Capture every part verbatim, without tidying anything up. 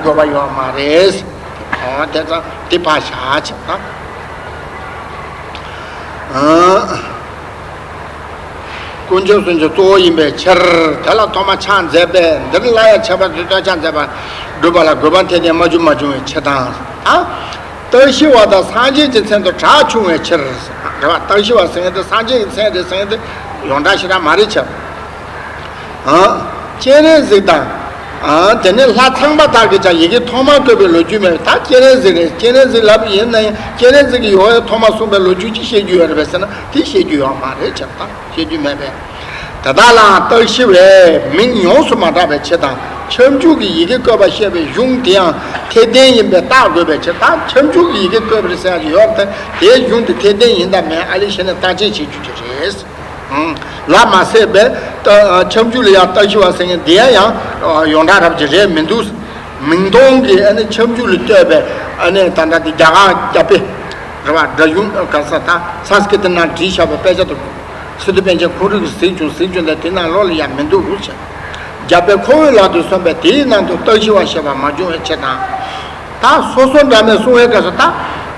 དགོས་པ་ཡོད་མ་རེད། ཨ་དེ་ཙང་དེ་ཕར་བཞག་བྱས་ན། ཨ། དཀོན་མཆོག་སུམ་ཅུ་གཙོ་བོ་ཡིན་པའི་ཕྱིར། དེ་ལ་ཐོག་མ་ཕྱག་འཚལ་བས། འདིར་སླར་ཡང་ཁྱབ་པ་དེ་ལྟར་ཕྱག་འཚལ་བ་སྒྲུབ་པ་ལ་དགོས་པ་འཐད་དེ་མ་བྱུང་མ་བྱུང་བའི་ཕྱིར་དང་། ཨ། རྟག་ཞི་བ་དང་སངས་རྒྱས་ཀྱི་མཚན་དུ་གྲགས་ཆུང་བའི་ཕྱིར། རེད་བ། རྟག་ཞི་བ་ཟེར་མཁན་དེ་སངས་རྒྱས་ཀྱི་མཚན་རེད་ཟེར་མཁན་དེ་ཡོངས་གྲགས་ཞེ་དྲག་མ་རེད་བྱས། ཨ། སྤྱན་རས་གཟིགས་དང་། ཨ། དེ་ནས་ལྷ་ཚངས་པ་དག་གིས་ཀྱང་ཡི་གེ་ཐོག་མར་བཀོད་པའི་ལོ་རྒྱུས་མེད་པས། ད་སྤྱན་རས་གཟིགས་རེད། སྤྱན་རས་གཟིགས་ལབ་ཡིན་ན་ཡང་སྤྱན་རས་གཟིགས་ཀྱིས་ཡོང་བའི་ཐོག་མར་གསུངས་པའི་ལོ་རྒྱུས་ཅིག་བཤད་རྒྱུ་ཡོད་རེད་པས་ཟེར་ན་དེ་བཤད་རྒྱུ་ཡོད་མ་རེད་བྱས། ད་བཤད་རྒྱུ་མེད་པས། དེ་དག་ལའང་རྟག་ཞི་བའི་མིང་ཡོངས་སུ་མ་གྲགས་པའི་ཕྱིར་དང་། ཁྱབ་འཇུག་གི་ཡི་གེ་བཀོད་པ་བཤད་པའི་གཞུང་དེ་ཡང་འཐད་ལྡན་ཡིན་པས་བརྟག་དགོས་པའི་ཕྱིར། ད་ཁྱབ་འཇུག་གི་ཡི་གེ་བཀོད་པ་རེད་ཟེར་ཡག་ཡོད་པ་དེ་དེའི་གཞུང་དེ་འཐད་ལྡན་ཡིན་དང་མིན་ཨ་ལས་གཞི་ནས་བརྟག་དཔྱད་བྱེད་རྒྱུ་དེ་རེད། ལ་མ་ཟད་པའི་ད་ཁྱབ་འཇུག་ལ་ཡང་རྟག་ཞི་བ་ཟེར་མཁན་དེ་ཡང་ཡོངས་གྲགས་རབ་ཀྱི་རེད་མི་འདུག་མིང་སྟོང་གི་ཨ་ནི་ཁྱབ་འཇུག་ལ་ལྟོས་པའི་ཨ་ནི་ད་ལྟ་དེ་རྒྱ་གར་རྒྱ་དཔེ་རེད་བ། སྒྲ་གཞུང་ག་ས་ད་སཾ་སྐྲྀ་ཏ་ནང་བྲིས་བཞག་པའི་དཔེ་ཆ་དེ་སི་ཏུ་པཎ་ཆེན་ཁོང་རང་གིས་གཟིགས་བྱུང་། གཟིགས་བྱུང་དང་དེ་ནང་ལོགས་ལ་ཡང་མི་འདུག་རུ་ཆེ། རྒྱ་དཔེ་ཁོ་བོའི་ལག་ཏུ་སོན་པས་དེའི་ནང་དུ་རྟག་ཞི་བ་ཞེས་པ་མ་བྱུང་བའི་ཕྱིར་དང་། ད་སོ་སོ་འདྲ་མིན་གསུང་བའི་སྐབས་སུ་ད་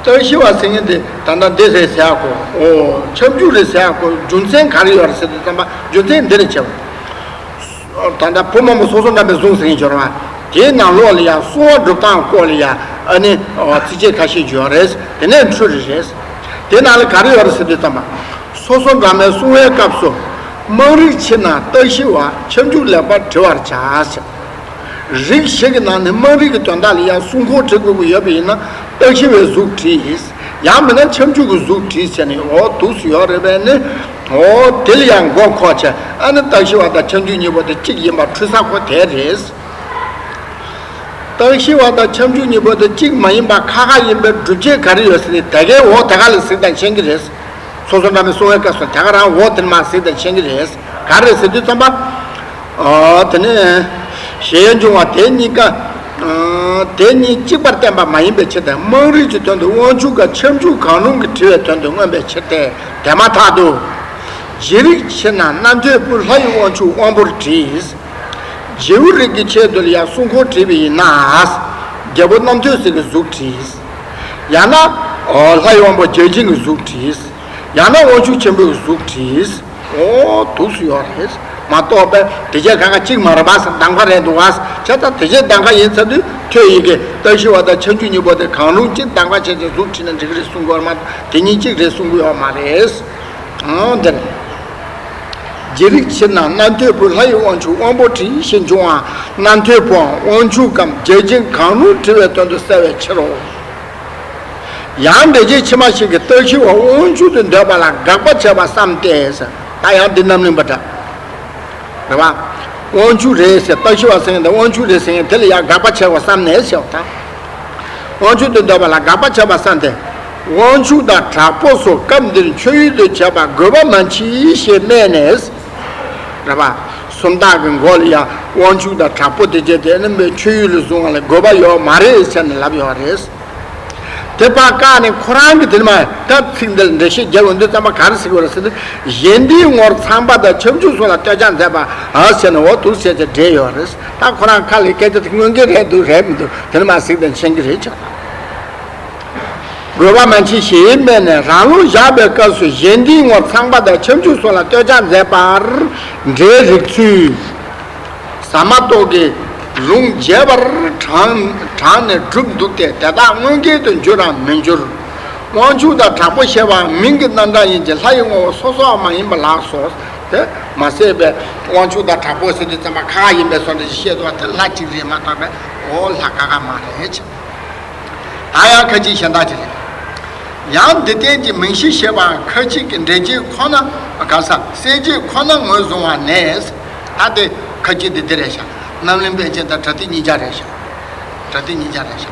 རྟག་ཞི་བ་ཟེར་མཁན་དེ་ད་ལྟ་འདི་རེད་ཟེར་ཡག་གོ། ཨོ་ཁྱབ་འཇུག་རེད་ཟེར་ཡག་གོ། རྒྱུ་མཚན་ག་རེ་ཡོད་རེད་ཟེར་དུས་ཙམ་པ་རྒྱུ་མཚན་འདི་རེད་བྱས། ད་ལྟ་བུ་མང་པོ་སོ་སོ་འདྲ་མིན་གསུང་ཟེར་མཁན་ཡོད་རེད་བ། དེའི་ནང་ལོགས་ལ་ཡང་གསུང་བ་སྒྲུབ་སྟངས་སྐོར་ལ་ཡང་ཨ་ནི་ཚིགས་བཅད་ཁ་ཤས་ཡོད་རེད། དེ་ནས་འཕྲོས་རེ་རེད། དེ་ནང་ལ་ག་རེ་ཡོད་རེད་ཟེར་དུས་ཙམ་པ། སོ་སོ་འདྲ་མིན་གསུང་བའི་སྐབས་སུ། དམངས་རིགས་ཕྱིར་ན་རྟག་ཞི་བ། ཁྱབ་འཇུག་ལེགས་པར་བྲི་བར་བྱ། རིགས་བཞི་གི་ནང་ནས་དམངས་རིགས་ཀྱི་དོན་དག་ལ་ཡང་གསུང་ཁུངས་བྲི་དགོས་ཀྱི་ཡོད་པ་ཡིན་ན་རྟག་ཞི་བའི་གཟུགས་བྲིས། ཡང་མིན་ན་ཁྱབ་འཇུག་གི་གཟུགས་བྲིས་བྱས་ནས་འོ་འདུག་སེ་ཡོད་རེད་པས་ནི། འོ་དེ་ལ་ཡང་མགོ་འཁོར་བྱས་ཨ་ནི་རྟག་ཞི་བ་དང་ཁྱབ་འཇུག་གཉིས་པོ་དེ་གཅིག་ཡིན་པར་འཁྲུལ་ས་ཁོ་དེ་རེད། རྟག་ཞི་བ་དང་ཁྱབ་འཇུག་གཉིས་པོ་དེ་གཅིག་མ་ཡིན་པ་ཁ་ཁ་ཡིན་པའི་སྒྲུབ་བྱེད་ག་རེ་ཡོད་ཟེར་ཏེ་དེ་གའི་འོག་དེ་ག་ལ་གཟིགས་དང་མཁྱེན་གྱི་རེད། སོ་སོ་འདྲ་མིན་གསུང་བའི་སྐབས་སུ་དེ་ག་རང་འོག་དེ་མར་གཟིགས་དང་མཁྱེན་གྱི་རེད། ག་རེ་ཟེར་དུས་ཙམ་པ། ཨ་དེ་ནས་ཞེས་འབྱུང་བ་དེ་གཉིས་ཀ་ཨ་དེ་གཉིས་གཅིག་པར་བསྟན་པ་མ་ཡིན་པའི་ཕྱིར་དང་། དམངས་རིགས་ཀྱི་དོན་དུ་དབང་ཕྱུག་གམ་ཁྱབ་འཇུག་གང་རུང་གིས་བྲི་བའི་དོན་དུ་མངོན་པའི་ཕྱིར་ཏེ། དེ་མ་ཐག་ཏུ། རྗེ་རིགས་ཕྱིར་ན་རྣམ་ཐོས་པོས་ལྷ་ཡི་དབང་ཕྱུག་དབང་པོར་བྲིས། རྗེའུ་རིགས་ཀྱི་ཆེད་དུ་ལ་ཡང་གསུང་ཁུངས་བྲིས་པ་ཡིན་ན། རྒྱལ་པོ་རྣམ་ཐོས་སྲས་ཀྱི་གཟུགས་བྲིས། ཡང་ན་ལྷའི་དབང་པོ་བརྒྱ་བྱིན་གྱི་གཟུགས་བྲིས། ཡང་ན་དབང་ཕྱུག་ཆེན་པོའི་གཟུགས་བྲིས། འོ་འདུག་སེ་ཡོད་རེད་མ་གཏོགས་པའི་དེ་རྗེས་གང་ག་གཅིག་མ་རེད་པ་ཟེར་གདམ་ག་རེད་འདུག་བ། བྱས་ཙང་དེ་རྗེས་གདམ་ག་ཡིན་ཚར་དུས་ཐོས་ཡི་གེ་རྟག་ཞི་བ་དང་ཁྱབ་འཇུག་གཉིས་པོ་དེ་གང་རུང་གཅིག་གདམ་ག་བྱས་ཏེ་གཟུགས་བྲིས་ན་འགྲིག་གི་རེད་གསུང་གི་ཡོད་རེད་མ་གཏོགས་དེ་གཉིས་གཅིག་རེད་གསུང་གི་ཡོད་མ་རེད། འོ་འདིར། རྗེ་རིགས་ཕྱིར་ན་རྣམ་ཐོས་པོས་ལྷ་ཡི་དབང་ཕྱུག་དབང་པོར་བྲིས་ཞེས་འབྱུང་བ། རྣམ་ཐོས་པོའམ་དབང་ཕྱུག་གམ་བརྒྱ་བྱིན་གང་རུང་བྲི་བའི་དོན་དུ་གསལ་བའི་ཕྱིར་རོ། ཡང་འགྲེལ་བྱེད་ཕྱི་མ་ཞིག་གིས་རྟག་ཞི་བ་དབང་ཕྱུག་ཏུ་འདོད་པ་ལ་དགག་པ་བྱས་པ་བསམ་སྟེ། ད་ཡང་འདི་རྣམ་གླིང་པ་འདྲ། རེད་བ། དབང་ཕྱུག་རེད་ཟེར་རྟག་ཞི་བ་ཟེར་མཁན་དེ་དབང་ཕྱུག་རེད་ཟེར་མཁན་དེ་ལ་ཡང་དགག་པ་བྱས་པ་བསམ་ནས་ཟེར་བ་དང་། དབང་ཕྱུག་ཏུ་འདོད་པ་ལ་དགག་པ་བྱས་པ་བསམ་སྟེ། དབང་ཕྱུག་དང་དྲག་པོ་སོགས་སྐབས་འདིར་མཆོད་ཡུལ་དུ་བྱས་པ་དགོས་པ་མ་མཆིས་ཞེས་སྨྲས་ནས། རེད་པ། སུམ་རྟགས་ཀྱི་མགོ་ལ་ཡང་དབང་ཕྱུག་དང་དྲག་པོ་དེ་བྱས་ཏེ་ནི་མཆོད་ཡུལ་ལ་བཟུང་བ་ལ་དགོས་པ་ཡོད་མ་རེད་ཟེར་ནས་ལབ་ཡོད་རེད། དེ་ཕར་བཀག་ནས་ཁོ་རང་གིས་དེ་ནས་མར་ད་ཚིག་འདི་ལ་འགྲེལ་བཤད་རྒྱབ་ཡོང་དུས་ཙམ་པ་ག་རེ་ཟེར་གྱི་ཡོད་རེད་ཟེར་ན། གཞན་སྡེའི་ངོར་ཚངས་པ་དང་ཁྱབ་འཇུག་སོགས་ལ་ལྟོས་ཆགས་མཛད་པ་ཨ་ཟེར་ནས་འོ་འདུག་ཟེར་ཏེ་འགྲེལ་ཡོད་རེད། ད་ཁོ་རང་ཁ་ལ་སྐད་ཆ་དེ་མངོན་གྱི་རེད་འདུག་རེད་མི་འདུག་དེ་ནས་མར་གཟིགས་དང་མཁྱེན་གྱི་རེད་ཆགས། དགོས་པ་མ་མཆིས་ཞེས་སྨྲས་ནས་རང་ལུགས་བཞག་པའི་སྐབས་སུ་གཞན་སྡེའི་ངོར་ཚངས་པ་དང་ཁྱབ་འཇུག་སོགས་ལ་ལྟོས་ཆགས་མཛད་པར་འགྲེལ་རིགས་ཚུལ། ཟ་མ་ཏོག་གི་ལུང་རྒྱས་པར་དྲངས་དྲངས་ནས་གྲུབ་འདུག་སྟེ་དེ་དག་དངོས་འགལ་དུ་འགྱུར་རམ་མི་འགྱུར། དབང་ཕྱུག་དང་དྲག་པོ་ཞེས་པ་མིང་གི་རྣམ་གྲངས་ཡིན་གྱི་ལྷ་ཡི་ངོ་བོ་སོ་སོའང་མ་ཡིན་པ་ལགས་སོ། དེ་མ་ཟད་པའི་དབང་ཕྱུག་དང་དྲག་པོ་ཟེར་དུས་ཙམ་པ་ཁ་ཁ་ཡིན་པའི་བཟོ་འདྲ་ཞིག་བཤད་འདུག་བ། དེ་ལྷ་གཅིག་རེད་མ་གཏོགས་པའི་འོ་ལྷ་ཁ་ཁ་མ་རེད། ད་ཡང་ཁ་ཅིག་གཞན་དག་ཅིག་རེད། ཡང་འདི་སྟེང་གི་མིང་གཞི་ཞེས་པའང་ཁ་ཅིག་གིས་འགྲེལ་བྱེད་ཁོ་ན་ག་ས་གསལ་བྱེད་ཁོ་ན་ངོས་བཟུང་བ་ནས། ད་དེ་ཁ་ཅིག་འདི་འདི་རེད་ཤག་རྣམ་གླིང་པཎ་ཆེན་དང་པྲ་ཏི་གཉིས་ཆ་རེད་ཤག་པྲ་ཏི་གཉིས་ཆ་རེད་ཤག་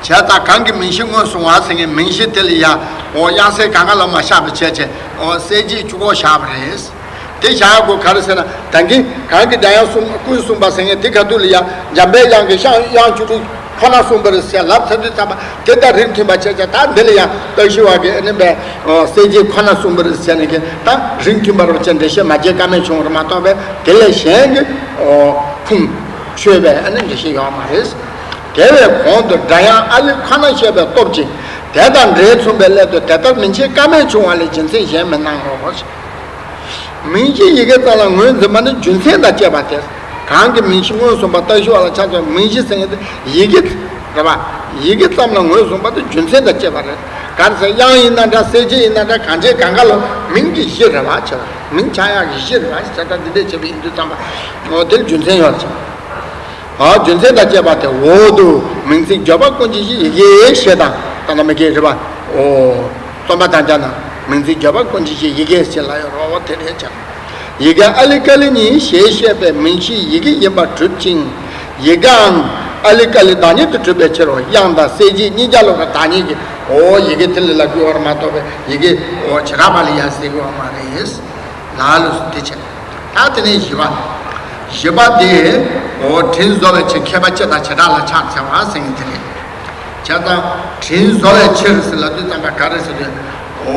བྱས་ཙང་གང་གི་མིང་གཞི་ངོས་བཟུང་བ་ཟེར་མཁན་མིང་གཞི་དེ་ལ་ཡང་འོ་དབྱངས་གསལ་གང་ག་ལ་མ་བཞག་པ་བྱས་བྱས་འོ་གསལ་བྱེད་བཅུ་གོ་བཞག་པ་རེད། དེ་བཞག་ཡག་དགོས་ག་རེ་ཟེར་ན་ད་གིན་གང་གི་སྒྲ་དབྱངས་གསུམ་ཀུན་གསུངས་པ་ཟེར་མཁན་དེ་ག་དུས་ལ་ཡང་འཇམ་པའི་དབྱངས་ཀྱི་དབྱངས་དབྱངས་བཅུ་དྲུག་ཁོ་ན་གསུངས་པ་རེད་ཟེར་ལབ་ཚར་དུས་ཙམ་པ་དེ་དང་རིགས་མཐུན་པ་བྱས་བྱས་ད་འདི་ལ་ཡང་རྟག་ཞི་བ་གིས་ཨ་ནི་པའི་གསལ་བྱེད་ཁོ་ན་གསུངས་པ་རེད་ཟེར་ནས་གིན་ད་རིགས་མཐུན་པ་རེད་བྱས་འགྲེལ་བཤད་མ་བྱེད་ཀ་མེད་བྱུང་བ་རེད་མ་གཏོགས་པའི་དེ་ལས་གཞན་གྱི་ཁུངས་ ཆོད་པའི་ཨ་ནི་འགྲེལ་བཤད་ཡོད་མ་རེད། དེ་བས་གོང་དུ་སྒྲ་དབྱངས་ཨཱ་ལི་ཁ་ན་བཤད་པའི་སྟོབས་ཀྱིས་དེ་དང་འབྲེལ་མཚུངས་པའི་སླད་དུ་དེ་ལྟར་མིང་ཆེན་ཀ་མད་བྱུང་བ་ལས་རྒྱུ་མཚན་གཞན་མི་སྣང་ངོ་། མིང་གཞི་ཡི་གེ་ཙམ་ལ་ངོས་འཛིན་པ་ནི་རྒྱུ་མཚན་དང་བཅས་པ་སྟེ། གང་གི་མིང་གཞི་མངོན་སུམ་པ་ལྟ་ཞུ་བ་ལ་ཆ་མཚོན་མིང་གཞི་ཟེར་མཁན་དེ་ཡི་གེ་རེད་པ། ཡི་གེ་ཙམ་ལ་ངོས་བཟུང་བ་དེ་རྒྱུ་མཚན་དང་བཅས་པ་རེད། ག་རེ་ཟེར་དབྱངས་ཡིན་ན་འདྲ་གསལ་བྱེད་ཡིན་ན་འདྲ་གང་བྱེད་གང་ག་ལ་མིང་གི་གཞི་རེད་པ་བྱས་པ་མིང་ཆགས་ཡག་གི་གཞི་རེད་པ་བྱས་ཙང་འདི་འདྲས་བྱས་པ་ཡིན་དུས་ཙམ་པ་འོ་དེར་རྒྱུ་མཚན་ཡོད་ཅིང་། ཨ་རྒྱུ་མཚན་དང་བཅས་པ་དེ་འོག་ཏུ་མིང་ཚིག་བརྗོད་པ་ཀུན་གྱི་གཞི་ཡི་གེ་ཞེས་དང་ད་ལྟ་མི་དགེ་རེད་པ། འོ་རྩོམ་པ་དང་སྦྱར་ན་མིང་ཚིག་བརྗོད་པ་ཀུན་གྱི་གཞི་ཡི་གེ་ཞེས་ལབ་ཡོད་རེད་པ་དེ་རེད་ཅིང་། ཡི་གེ་ཨཱ་ལི་ཀཱ་ལི་ཉིད་ཞེས་བཤད་པའི་མིང་གཞི་ཡི་གེ་ཡིན་པར་གྲུབ་ཅིང་། ཡི་གེའང་ཨཱ་ལི་ཀཱ་ལི་བདག་ཉིད་དུ་གྲུབ་པའི་ཕྱིར་རོ། དབྱངས་དང་གསལ་བྱེད་གཉིས་ཀ་ལོག་པའི་བདག་ཉིད་ཀྱི་འོ་ཡི་གེ་དེ་ལ་ལབ་དགོས་པ་མ་གཏོགས་པའི་ཡི་གེ་འོ་བྱེ་བྲག་པ་ལ་ཡང་ཟེར་དགོས་པ་མ་རེད། ལ་ལུ་སུ་དེ་བྱས། ད་དེ་ནས་བཞི་པ། བཞི་པ་དེ་འོ་དྲིན་གཟོ་བའི་ཕྱིར་མཁས་པ་སྤྱི་དང་བྱེ་བྲག་ལ་ཕྱག་འཚལ་བ་ཟེར་མཁན་དེ་རེད། བྱས་ཙང་དྲིན་གཟོ་བའི་ཕྱིར་ཟེར་ལབ་དུས་ཙམ་པ་ག་རེ་ཟེར་དུས། འོ་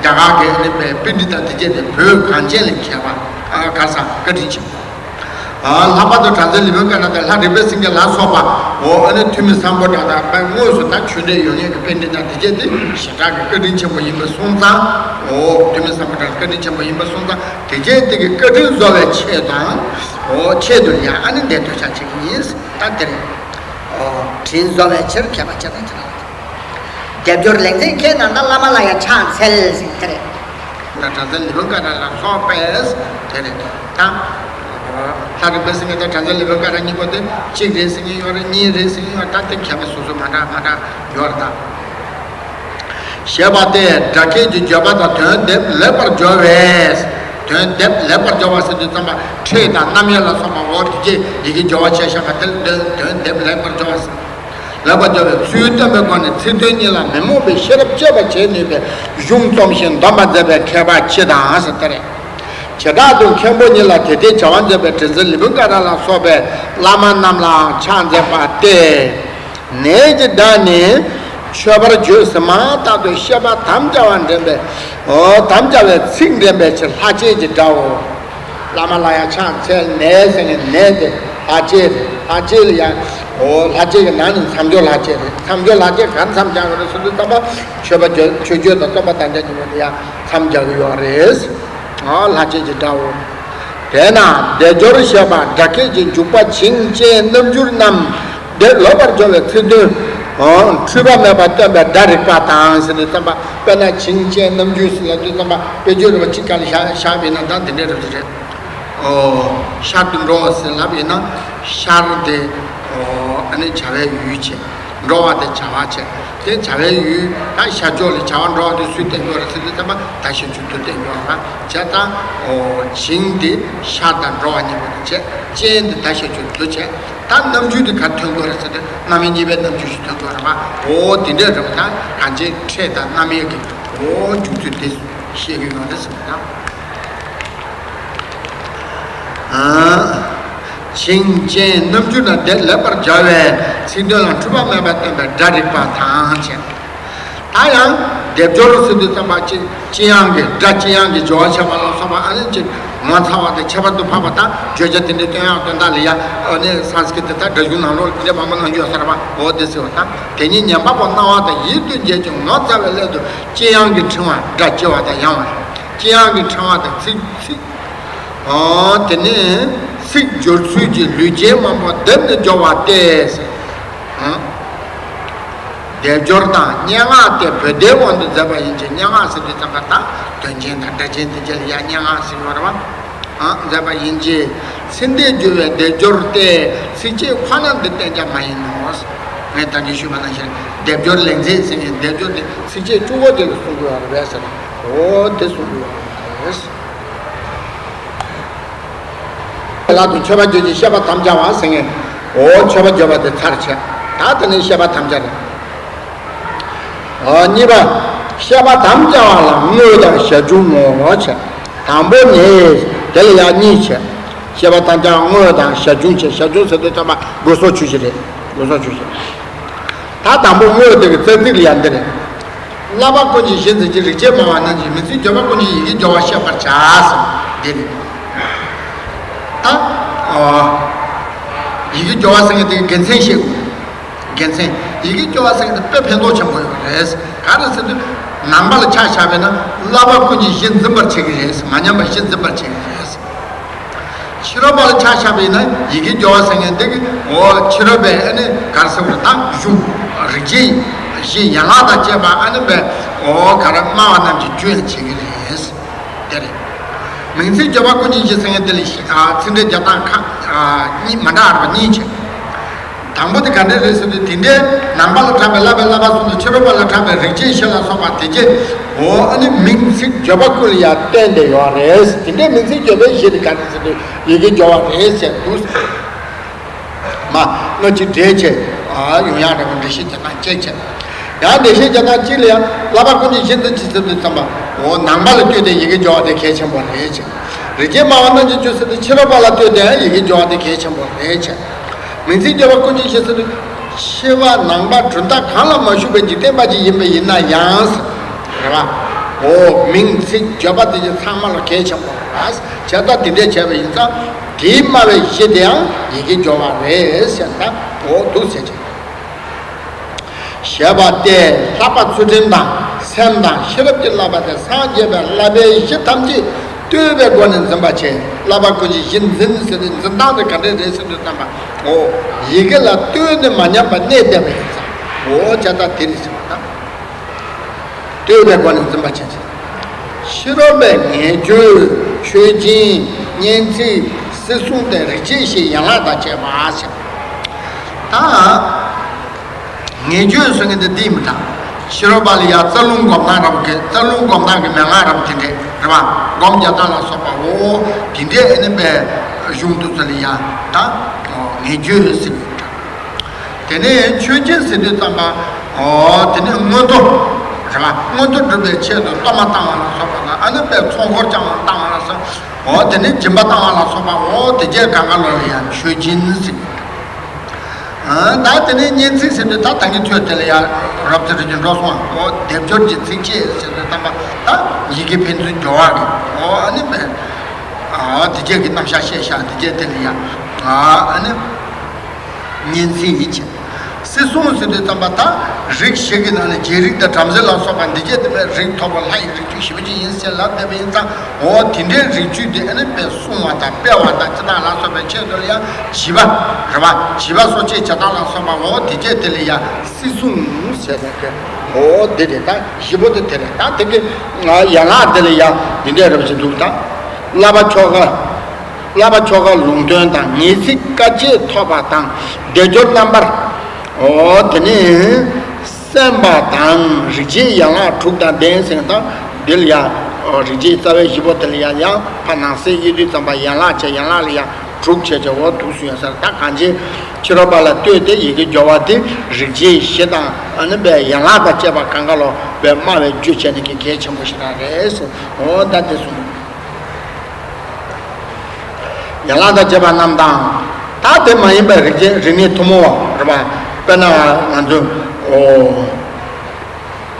རྒྱ་གར་གྱི་ཨ་ནི་པའི་པཎྜི་ཏ་དེ་སྐད་དེ་བོད་གངས་ཅན་ལ་མཁས་པ་ཨ་ག་ས་བཀའ་དྲིན་ཆེན་པོ། ཨ་ལྷག་པར་དུ་གྲགས་འཛིན་ལེགས་པའི་བཀའ་དྲིན་དང་ལྷ་རིག་པའི་སེང་གེ་ལ་སོགས་པ་འོ་ཨ་ནི་ཐུ་མི་སམ་བྷོ་ཊ་དང་དཔེ་དངོས་སུ་ད་ཆོས་འབྲེལ་ཡོད་མཁན་གྱི་པཎྜི་ཏ་དེ་སྐད་དེ་ཞེ་དྲག་གི་བཀའ་དྲིན་ཆེན་པོ་ཡིན་པ་སོང་ཙང་འོ་ཐུ་མི་སམ་བྷོ་ཊ་ལ་བཀའ་དྲིན་ཆེན་པོ་ཡིན་པ་སོང་ཙང་དེ་སྐད་དེ་གི་བཀའ་དྲིན་གཟོ་བའི་ཆེད་དང་འོ་ཆེད་དུ་ཡང་ཨ་ནི་འདི་འདོད་ཆགས་བྱེད་ཀྱི་ཡིན། ད་དེ་རེད། ཨོ། དྲིན་གཟོ་བའི་ཕྱིར་མཁས་པ་ཅི་དང་ཅི་ལ། སྡེབ་སྦྱོར་ལེགས་མཛེས་མཁས་རྣམས་ན་བླ་མ་ལ་ཡང་ཕྱག་འཚལ་ཟེར་དེ་རེད། ད་གྲགས་འཛིན་ལེགས་པའི་བཀའ་དྲིན་ལ་སོགས་པས་དེ་རེད་ད། ལྷ་རིག་པའི་སེང་གེ་དང་གྲགས་འཛིན་ལེགས་པའི་བཀའ་དྲིན་གཉིས་པོ་དེ་གཅིག་རེད་ཟེར་མཁན་ཡོད་རེད། གཉིས་རེད་ཟེར་མཁན་ཡོད་རེད། ད་དེ་མཁས་པ་སོ་སོ་མ་འདྲ་མ་འདྲ་ཡོད་རེད་ད། ཞེས་པ་སྟེ་སྒྲ་སྐད་ཀྱི་སྦྱོར་བ་དང་དོན་སྡེབ་ལེགས་པར་སྦྱོར་བས། དོན་སྡེབ་ལེགས་པར་སྦྱོར་བ་ཟེར་དུས་ཙམ་པ་ཕྲད་དང་རྣམ་དབྱེ་ལ་སོགས་པ་འོ་དེ་རྗེས་ཡི་གེ་སྦྱོར་བ་བྱས་བཞག་པ་དེ་ལ་དོན་དོན་སྡེབ་ལེགས་པར་སྦྱོར་བ་ཟེར། ལེགས་པར་སྦྱོར་བའི་ཚུལ་སྟོན་པའི་སྒོ་ནས་ཚིག་དོན་གཉིས་ལ་མི་རྨོངས་པའི་ཤེས་རབ་དཔྱད་པ་བྱེད་ནུས་པའི་གཞུང་རྩོམ་ཞིང་འདོམས་པར་མཛད་པའི་མཁས་པ་སྤྱི་དང་ཟེར་དེ་རེད། བྱེ་བྲག་ཏུ་མཁན་པོ་ཉིད་ལ་དེ་ལྟའི་བྱ་བ་མཛད་པའི་གྲགས་འཛིན་ལེགས་པའི་བཀའ་དྲིན་ལ་སོགས་པའི་བླ་མ་རྣམས་ལའང་ཕྱག་འཚལ་བ་སྟེ། ནས་ཀྱི་སྒྲ་ནི་མཆོད་པར་བརྗོད་ཟིན་མ་ཐག་ཏུ་བཤད་པ་དམ་བཅའ་བ་འདྲེན་པའི་འོ་དམ་བཅའ་བའི་ཚིག་འདྲེན་པའི་ཕྱིར་ལྷ་བཅས་ཀྱི་སྒྲའོ། བླ་མ་ལ་ཡང་ཕྱག་འཚལ་ནས་ཟེར་ནས་ནས་དེ་ལྷ་བཅས་རེད། ལྷ་བཅས་ལ་ཡང་འོ་ལྷ་བཅས་ཀྱི་ནང་ནས་མཚམས་སྦྱོར་ལྷ་བཅས་རེད། མཚམས་སྦྱོར་ལྷ་བཅས་ག་མཚམས་སྦྱར་གི་རེད་ཟེར་དུས་ཙམ་པ་མཆོད་པ་བརྗོད་མཆོད་བརྗོད་དང་རྩོམ་པ་དང་འདྲ་གཉིས་པོ་དེ་ཡང་མཚམས་སྦྱར་གི་ཡོད་རེད། ཨ་ལྷ་བཅས་ཀྱི་སྒྲའོ། དེས་ན་སྡེབ་སྦྱོར་ཞེས་པ་སྒྲ་སྐད་ཀྱི་འཇུག་པ་བྱིངས་ཅན་རྣམ་འགྱུར་རྣམས་སྡེབ་ལེགས་པར་སྦྱོར་བའི་ཚིག་དོན་འཁྲུལ་པ་མེད་པར་སྟོན་པའི་སྒྲ་རིག་པ་དང་ཟེར་དུས་ཙམ་པ་དཔེར་ན་བྱིངས་ཅན་རྣམ་འགྱུར་ཟེར་ལབ་དུས་ཙམ་པ་དཔེ་བརྗོད་རིག་པ་གཅིག་ག་ལ་བཞག་བཞག་པ་ཡིན་ན་ད་དེ་འདྲའི་རིག་པ་རེད། ཨོ། ཤར་དུ་འགྲོ་ཟེར་ལབ་ཡིན་ན་ཤར་དེ་ཨོ་ཨ་ནི་བྱ་བའི་ཡུལ་བྱས། འགྲོ་བ་དེ་བྱ་བ་བྱས། དེ་བྱ་བའི་ཡུལ་ད་ཤར་ཕྱོགས་ལ་བྱ་བ་འགྲོ་བ་དེ་སུས་བསྟན་དགོས་རེད་ཟེར་དུས་ཙམ་པ་ད་ཤར་ཕྱོགས་དུ་བསྟན་དགོས་རེད་བྱས་ཙང་ཨོ་བྱིངས་དེ་ཤར་དང་འགྲོ་བ་གཉིས་པོ་དེ་བྱས། ཅན་དེ་ད་ཤར་ཕྱོགས་དུ་བྱས། ད་རྣམ་འགྱུར་དེ་ག་ཐོན་དགོས་རེད་ཟེར་དུས་རྣམ་དབྱེ་གཉིས་པའི་རྣམ་འགྱུར་ཞིག་ཐོན་དགོས་རེད་པ། ཨོ་དེ་འདྲའི་རེད་པ། ད་གང་ཅིའི་ཕྲད་དང་རྣམ་དབྱེ་གི་ཨོ་འཇུག་ཚུལ་དེ་བཤད་ཀྱི་ཡོད་རེད་ཟེར་བ་དང་། བྱིངས་ཅན་རྣམ་འགྱུར་ན་སྡེབ་ལེགས་པར་སྦྱར་བའི་ཚིག་དོན་ལ་འཁྲུལ་པ་མེད་པར་སྟོན་པའི་སྒྲ་རིག་པ་དང་བཅས། ད་ཡང་སྡེབ་སྦྱོར་ཟེར་དུས་ཙམ་པ་ཅི་ཅི་ཡང་གི་སྒྲ་ཅི་ཡང་གི་སྦྱོར་བ་བྱས་པ་ལ་སོགས་པ་ཨ་ནི་ཅིག་ངོ་མཚར་བ་དང་ཁྱད་པར་དུ་འཕགས་པ་དང་བརྗོད་བྱ་དེ་འདྲའི་སྟོན་ཡག་དོན་དག་ལ་ཡང་ཨ་ནི་སཾ་སྐྲྀ་ཏ་དང་སྒྲ་གཞུང་ནང་ལོགས་ལ་དེ་འདྲའི་མང་པོ་གནང་རྒྱུ་ཡོད་ས་རེད་པ། འོ་དེ་ཟེར་བ་དང་དེ་ཉིད་ཉན་པ་པོ་རྣ་བ་དང་ཡིད་དུ་འོང་ཅིང་ངོ་མཚར་བའི་སླད་དུ་ཅི་ཡང་གི་ཕྲེང་བ་སྒྲ་ལྕི་བ་དང་ཡང་བ། ཅི་ཡང་གི་ཕྲེང་བ་དང་ཚིག་ཚིག་ཨོ། དེ་ནས་ཚིག་སྦྱོར་ཚུལ་གྱི་ལུས་ཅན་མང་པོ་སྡེབ་ནས་སྦྱོར་བ་སྟེ། ཨོ། སྡེབ་སྦྱོར་དང་སྙན་ངག་སྟེ་བོད་སྡེའི་དབང་དུ་མཛད་པ་ཡིན་གྱི། སྙན་ངག་ཟེར་དུས་ཙམ་པ་དང་དོན་ཅན་དང་སྒྲ་ཅན་དེ་རྗེས་ལ་ཡང་སྙན་ངག་ཟེར་བ་རེད་བ། ཨ་མཛད་པ་ཡིན་གྱི། ཚིག་འདས་སྦྱོར་བའི་སྡེབ་སྦྱོར་ཏེ་ཚིགས་བཅད་ཁོ་ན་འདི་བསྟན་བྱ་མ་ཡིན་ནོ། ངས་ད་གིན་ཞུས་པ་ནང་བཞིན་སྡེབ་སྦྱོར་ལེགས་མཛེས་ཟེར་མཁན་སྡེབ་སྦྱོར་དེ་ཚིགས་བཅད་བཅུ་པོ་དེ་ལ་གསུང་གི་ཡོད་རེད་པས་ཟེར། འོ་དེ་གསུང་གི་ཡོད་རེད། ལ་དུ་མཆོད་པ་བརྗོད་ཅིང་བཤད་པ་དམ་བཅའ་བ་ཟེར་མཁན། འོ་མཆོད་པ་བརྗོད་པ་དེ་ཚར་བྱས། ད་དེ་ནས་བཤད་པ་དམ་བཅའ་རེད། འོ་གཉིས་པ། བཤད་པ་དམ་བཅའ་བ་ལ་དངོས་དང་ཞར་བྱུང་ངོ་། བྱས། དང་པོ་ནི། དེ་ལ་ཡང་གཉིས་བྱས། བཤད་པ་དམ་བཅའ་དངོས་དང་ཞར་བྱུང་བྱས། ཞར་བྱུང་ཟེར་དུས་ཙམ་པ་སྒོ་ཟོག་ཆོས་བཞི་རེད། སྒོ་ཟོག་ཆོས་བཞི། ད་དང་པོ་དངོས་དེ་གི་རྩ་ཚིག་ལ་ཡང་འདི་རེད། བསླབ་པ་ཀུན་གྱི་གཞི་འཛིན་ཅིང་རིག་བྱེད་སྨྲ་བ་རྣམས་ཀྱིས་མིང་ཚིག་བརྗོད་པ་ཀུན་གྱི་ཡི་གེ་སྦྱོར་བ་བཤད་པར་བྱ་ཟེར་འདི་རེད། ད་ཨོ། ཡི་གེ་སྦྱོར་བ་ཟེར་མཁན་དེ་དགེ་མཚན་བཤད་དགོས། དགེ་མཚན། ཡི་གེ་སྦྱོར་བ་ཟེར་མཁན་དེ་དཔེ་ཕན་ཐོགས་ཆེན་པོ་ཡོད་རེད། ག་རེ་ཟེར་དུས། ནང་པ་ལ་ཆ་བཞག་པ་ཡིན་ན་བསླབ་པ་ཀུན་གྱི་གཞི་འཛིན་པར་བྱེད་ཀྱི་རེད། མ་ཉམས་པ་གཞི་འཛིན་པར་བྱེད་ཀྱི་རེད། ཕྱི་རོལ་པ་ལ་ཆ་བཞག་པ་ཡིན་ན་ཡི་གེ་སྦྱོར་བ་ཟེར་མཁན་དེ་གི་འོ་ཕྱི་རོལ་པའི་ཨ་ནི་ག་རེ་ཟེར་བ་རེད། ད་གཞུང་རིག་བྱེད་གཞི་ཡན་ལག་དང་བཅས་པ་ཨ་ནི་པའི་འོ་ག་རེ་སྨྲ་བ་རྣམས་ཀྱིས་རྒྱུ་ཡང་བྱེད་ཀྱི་རེད། དེ་རེད། མིང་ཚིག་བརྗོད་པ་ཀུན་གྱི་གཞི་ཟེར་མཁན་དེ་ལ་ཨ་ཚིག་འགྲེལ་རྒྱག་སྟངས་ཁག་ཨ་གཉིས་མ་འདྲ་བ་གཉིས་བྱས། དང་པོ་དེ་ག་འདྲ་རེད་ཟེར་དུས། དེ་འདྲའི་ནང་པ་ལ་གྲགས་པའི་བསླབ་པའི་བསླབ་པ་གསུམ་དང་ཕྱི་རོལ་པ་ལ་གྲགས་པའི་རིག་བྱེད་བཞི་ལ་སོགས་པ་དེ་རྗེས་འོ་ཨ་ནི་མིང་ཚིག་བརྗོད་པ་ཀུན་ལ་ཡང་བརྟེན་ཏེ་ཡོད་རེད། དེ་འདྲའི་མིང་ཚིག་བརྗོད་པའི་གཞི་དེ་ག་རེ་ཟེར་དུས་ཡི་གེ་སྦྱོར་བ་རེད་ཟེར་འདུག་མ་སྣོད་ཀྱི་འགྲེལ་བྱེད་ཨ་ཡོང་ཡག་འདྲ་བོ་འགྲེལ་བཤད་རྒྱག་སྟངས་གཅིག་བྱས། ཡང་འགྲེལ་བཤད་རྒྱག་སྟངས་གཅིག་ལ་ཡང་བསླབ་པ་ཀུན་གྱི་གཞི་འཛིན་ཅིང་ཟེར་དུས་ཙམ་པ། འོ་ནང་པ་ལ་ལྟོས་ཏེ་ཡི་གེ་སྦྱོར་བ་དེ་གལ་ཆེན་པོ་རེད་བྱས། རིག་བྱེད་སྨྲ་བ་རྣམས་ཀྱིས་རྒྱུ་ཟེར་དུས་ཕྱི་རོལ་པ་ལ་ལྟོས་ཏེ་ཡི་གེ་སྦྱོར་བ་དེ་གལ་ཆེན་པོ་རེད་བྱས། མིང་ཚིག་བརྗོད་པ་ཀུན་གྱི་གཞི་ཟེར་དུས། ཕྱི་པ་ནང་པ་གྲུབ་མཐའ་གང་ལ་མ་ཞུགས་པའི་འཇིག་རྟེན་པ་ཅིག་ཡིན་པ་ཡིན་ན་ཡང་། རེད་པ། འོ་མིང་ཚིག་བརྗོད་པ་དེ་ཚོ་ཚང་མ་ལ་གལ་ཆེན་པོ་རེད། བྱས་ཙང་དེ་འདྲས་བྱས་པ་ཡིན་ཙང་། དེའི་སྨྲ་བའི་གཞི་དེའང་ཡི་གེ་སྦྱོར་བ་རེད་ཟེར་ན་འོ་འདུག་ཟེར་གྱི། ཞེས་པ་སྟེ་ལྷག་པ་ཚུལ་ཁྲིམས་དང་སེམས་དང་ཤེས་རབ་ཀྱི་བསླབ་པ་སྟེ་སངས་རྒྱས་པའི་བསླབ་པའི་གཞི་ཐམས་ཅད་ལྟོས་པའི་སྒོ་ནས་འཛིན་པར་བྱེད། བསླབ་པ་ཀུན་གྱི་གཞི་འཛིན་ཟེར་ཏེ་འཛིན་སྟངས་དེ་ག་འདྲས་རེད་ཟེར་དུས་ཙམ་པ། འོ། ཡི་གེ་ལ་ལྟོས་ནས་མ་ཉམས་པར་གནས་བསྡད་པ་ཡིན་ཙང་། འོ་བྱས་ཙང་དེ་རེད་ཟེར་བ་དང་། ལྟོས་པའི་སྒོ་ནས་འཛིན་པར་བྱེད་ཅིང་། ཕྱི་རོལ་པའི་ངེས་བརྗོད་མཆོད་སྦྱིན་སྙན་ཚིག་སྲིད་སྲུང་སྟེ་རིག་བྱེད་བཞི་ཡན་ལག་དང་བཅས་པ་ཞེས། ད། ངེས་བརྗོད་ཟེར་མཁན་དེ་འདི་མི་དང་། ཕྱི་རོལ་པ་ལ་ཡང་རྩ་རླུང་སྒོམ་སྟངས་རབ་ཀྱི་རྩ་རླུང་སྒོམ་སྟངས་ཀྱི་མན་ངག་རབ་དེ་འདྲས་རེད་པ། སྒོམ་རྒྱག་སྟངས་ལ་སོགས་པ་འོ་དེ་འདྲས་ཨེ་ནི་པའི་གཞུང་དུ་ཚུལ་ལ་ཡང་ད་ངེས་བརྗོད་ཟེར་གྱི་ཡོད། དེ་ནས་མཆོད་སྦྱིན་ཟེར་དུས་ཙམ་པ། འོ་དེ་ནས་མངོན་མཐོ་རེད་པ། མངོན་མཐོ་སྒྲུབ་པའི་ཆེད་དུ་གཏོར་མ་བཏང་བ་ལ་སོགས་པ་དང་ཨ་ནི་པའི་ཚོགས་འཁོར་བསྐྱངས་པ་བཏང་བ་ལ་སོགས། འོ་དེ་ནས་སྦྱིན་པ་བཏང་བ་ལ་སོགས་པ་འོ་དེ་རྗེས་གང་ག་ལོ་ལ་ཡང་མཆོད་སྦྱིན་ཟེར་གྱི་ཡོད། ད་དེ་ནས་སྙན་ཚིག་ཟེར་དུས་ད་ད་གིན་ཐོས་དེ་ལ་ཡང་རབ་ཏུ་རིག་གིན་འགྲོ་སོང་བ། འོ་སྡེབ་སྦྱོར་གྱི་ཚིགས་བཅད་ཟེར་དུས་ཙམ་པ་ད་ཡི་གེ་ཕན་ཚུན་སྦྱོར་བ་གི་འོ་ཨ་ནི་མེད། འོ་དེ་རྗེས་ཀྱི་རྣམ་གཞག་བཤད་བཞག་དེ་རྗེས་དེ་ལ་ཡང་འོ་ཨ་ནི་སྙན་ཚིག་ཡིན་ཕྱིར། སྲིད་སྲུང་ཟེར་དུས་ཙམ་པ་ད་རིགས་བཞི་གི་ནང་ནས་རྗེ་རིགས་དང་བྲམ་ཟེ་ལ་སོགས་པ་འདི་སྐད་དུ་བས་རིགས་མཐོ་པོ་ལྷ་ཡི་རིགས་རྒྱུད་ཞི་བ་ཅན་ཡིན་ཟེར་ལབ་བསྡད་པ་ཡིན་ཙང་འོ་དེ་འདྲའི་རིགས་རྒྱུད་དེ་ཨ་ནི་དཔེ་སྲུང་བ་དང་སྤེལ་བ་དང་ཅི་དང་ལ་སོགས་པའི་ཆེད་དུ་ལ་ཡང་བྱིས་པ་རེད་པ། བྱིས་པ་གསོ་དཔྱད་བྱེད་སྟངས་ལ་སོགས་པ་འོ་དེ་སྐད་དེ་ལ་ཡང་སྲིད་སྲུང་ཟེར་ནས་དེ་འོ་དེ་རེད། ད་བཞི་པོ་དེ་དེ་རེད། ད་དེ་གི་ཡན་ལག་དེ་ལ་ཡང་འདི་འདྲའི་རབ་ཅིག་འདུག་ད་བསླབ་པ་ཆོ་ག་བསླབ་པ་ཆོ་ག་ལུང་སྟོན་དང་ངེས་ཚིག་བཀའ་བརྒྱད་ཐོབ་པ་དང་སྡེབ་སྦྱོར་རྣམ་པར། འོ་དེ་ནི་གསན་པ་དང་རིག་བྱེད་ཡན་ལག་དྲུག་དང་ལྡན་ཟེར་དང་འདི་ལ་ཡང་རིག་བྱེད་རྩ་བའི་བཞི་པོ་དེ་ལ་ཡང་ཡང་ཕར་ནང་གསེས་དབྱེ་དུས་ཙམ་པ་ཡན་ལག་བྱས་ཡན་ལག་ལ་ཡང་དྲུག་བྱས་བྱས་འོ་འདུག་སུ་ཡོད་ས་རེད། ད་གང་ཅི་ཕྱི་རོལ་པ་ལ་ལྟོས་ཏེ་ཡི་གེ་སྦྱོར་བ་དེ་རིག་བྱེད་བཞི་དང་ཨ་ནི་པའི་ཡན་ལག་དང་བཅས་པ་གང་ག་ལོ་བའི་སྨྲ་བའི་རྒྱུ་བྱས་ནས་ཀྱི་གལ་ཆེན་པོ་ཞིག་རང་རེད་ཟེར། འོ་ད་དེ་གསུངས། ཡན་ལག་དང་བཅས་པ་རྣམས་དང་། ད་དེ་མ་ཡིན་པའི་རིག་བྱེད་རིག་གནས་ཐུན་མོང་བ་རེད་པ། དཔེར་ན་ང་ཚོ་འོ།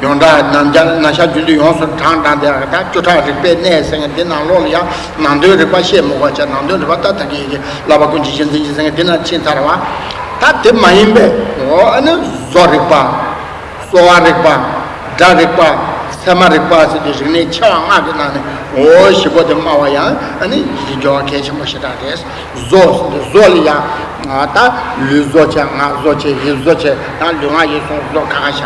ཡོངས་གྲགས་ནམ་རྒྱ་ན་ཤ་རྒྱུན་དུ་ཡོངས་སུ་གྲངས་དྲངས་ཏེ་ད་བཅུ་ཕྲག་རིག་པའི་གནས་ཟེར་མཁན་དེ་ནང་ལོགས་ལ་ཡང་ནང་དོན་རིག་པ་བཤད་མི་དགོས་བྱས་ནང་དོན་རིག་པ་ད་ད་གིན་ཡི་གེ་བསླབ་པ་ཀུན་གྱི་གཞི་འཛིན་གྱི་ཟེར་མཁན་དེ་ན་ཕྱིན་ཚར་བ། ད་དེ་མ་ཡིན་པའི་འོ་ཨ་ནི་བཟོ་རིག་པ། གསོ་བ་རིག་པ། སྒྲ་རིག་པ། ཚད་མ་རིག་པ་ཟེར་དུས་རིག་གནས་ཆེ་བ་ལྔ་གི་ནང་ནས་འོ་བཞི་པོ་དེ་སྨྲ་བ་ཡང་ཨ་ནི་ཡི་གེ་སྦྱོར་བ་གལ་ཆེན་པོ་ཞེ་དྲག་རེད། བཟོ་ཟེར་དུས་བཟོ་ལ་ཡང་ད་ལུས་བཟོ་བྱས་ངག་བཟོ་བྱས་ཡིད་བཟོ་བྱས་ཡང་ལུས་ངག་ཡིད་གསུམ་བཟོ་ཁ་ཁ་བཞག་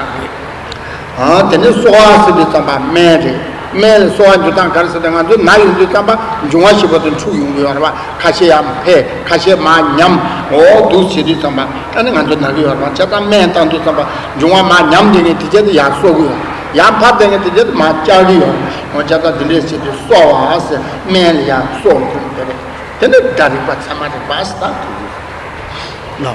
རེད། དེ་ནས་གསོ་བ་ཟེར་དུས་ཙམ་པ་སྨན་རེད། སྨན་ལ་གསོ་བ་འཇུག་སྟངས་ག་རེ་ཟེར་ཏེ་ང་ཚོ་ན་ཡོང་དུས་ཙམ་པ་འབྱུང་བ་བཞི་པོ་དེ་འཁྲུག་ཡོང་གི་ཡོད་རེད་པ། ཁ་ཤས་ཡང་འཕེལ། ཁ་ཤས་མར་ཉམས། འོ་འདུག་བྱེད་དུས་ཙམ་པ་ཨ་ནི་ང་ཚོ་ན་གི་ཡོད་རེད་པ། བྱས་ཙང་སྨན་བཏང་དུས་ཙམ་པ་འབྱུང་བ་མར་ཉམས་དེ་ནས་དེ་རྗེས་དུ་ཡར་གསོ་གི་ཡོད། ཡར་འཕར་དེ་ནས་དེ་རྗེས་དུ་མར་བཅག་གི་ཡོད། འོ་བྱས་ཙང་དེ་འདྲས་བྱེད་དུས་གསོ་བ་ཟེར་སྨན་ལ་ཡང་གསོ་དགོས་དེ་རེད། དེ་ནས་སྒྲ་རིག་པ་ཚད་མ་རིག་པ་ཟེར་ད་དེ་རེད། ནོ།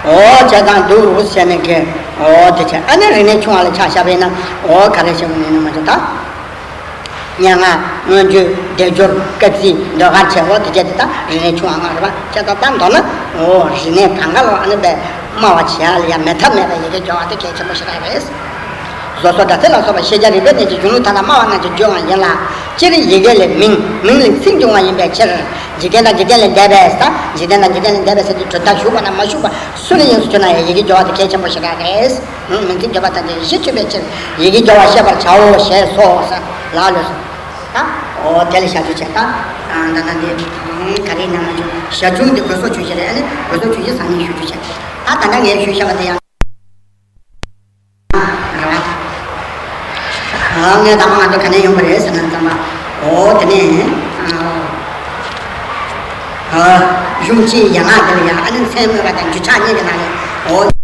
འོ་བྱས་ཙང་འདུག་ཟེར་ནས་ཀྱི་འོ་དེ་བྱས་ཨ་ནི་རིག་གནས་ཆུང་བ་ལ་ཆ་བཞག་པ་ཡིན་ན་འོ་ག་རེ་བྱེད་དགོས་ནི་ནི་མ་གཏོགས་ད། སྙན་ངག་མངོན་བརྗོད་སྡེབ་སྦྱོར་སྐར་རྩིས་ཟློས་གར་བྱས་འོ་དེ་བྱས་དེ་ད་རིག་གནས་ཆུང་བ་ལྔ་རེད་པ། བྱས་ཙང་ད་མདོར་ན་འོ་རིག་གནས་གང་ག་ལ་ཨ་ནི་པའི་སྨྲ་བ་བྱེད་ཡ་ལ་ཡ་མེད་ཐབས་མེད་པའི་ཡི་གེ་སྦྱོར་བ་དེ་གལ་ཆེན་པོ་ཞེ་དྲག་རེད། བཟོ་སོགས་སྒྲ་ཚད་ལ་སོགས་པ་ཤེས་བྱ་རིག་པའི་གནས་ཀྱི་གཞུང་ལུགས་མཐའ་དག་སྨྲ་བ་རྣམས་ཀྱིས་བརྗོད་པའང་ཡིན་ལ། སྤྱིར་ཡི་གེ་ལས་མིང་། མིང་ལས་ཚིག་འབྱུང་བ་ཡིན་པའི་ཕྱིར། འཇིག་རྟེན་དང་འཇིག་རྟེན་ལས་འདས་པའི་ས། འཇིག་རྟེན་དང་འཇིག་རྟེན་ལས་འདས་པའི་ས་ཀྱི་གྲུབ་མཐའ་ཞུགས་པ་དང་མ་ཞུགས་པ་སུ་ལ་ཡིན་སུ་བྱུང་ན་ཡང་ཡི་གེ་སྦྱོར་བ་དེ་གལ་ཆེན་པོ་ཞེ་དྲག་རེད། མིང་ཚིག་སྦྱོར་བ་ཐམས་ཅད་གཞི་མཐུན་པའི་ཕྱིར་ཡི་གེ་སྦྱོར་བ་ཤེས་པར་བྱའོ་ཞེས་སོ། ལ་ལོས་སོ། ད་འོ་དེ་ལ་བྱ་རྒྱུ་བྱས། ད་ད་ད་འདི་ག་རེ་ཡིན་ན་མ་བྱུང་། ཞར་བྱུང་འདི་དགོས་སོགས་ཆོས་ཅན་རེད། ཨ་ནི་དགོས་སོགས་ཆོས་ཅན་ཟང་ངེ་ཞུ་རྒྱུ་བྱས། ད་ད་ལྟ་ངས་ཞུས་བཞག་པ་དེ་ཡང་། རེད་བ། ཨ། ངས་ད་མ་ང་ཚོ་ག་ནས་ཡོང་པ་རེད་ཟེར་ན་ཙམ་པ། འོ་དེ་ནས་ཨ། ཨ། གཞུང་སྤྱིའི་ཡན་ལག་དེ་ལ་ཡང་ཨ་ནི་མཚན་སྨོས་པ་དང་རྒྱུ་ཆ་གཉིས་ཀྱི་ནང་ནས། འོ།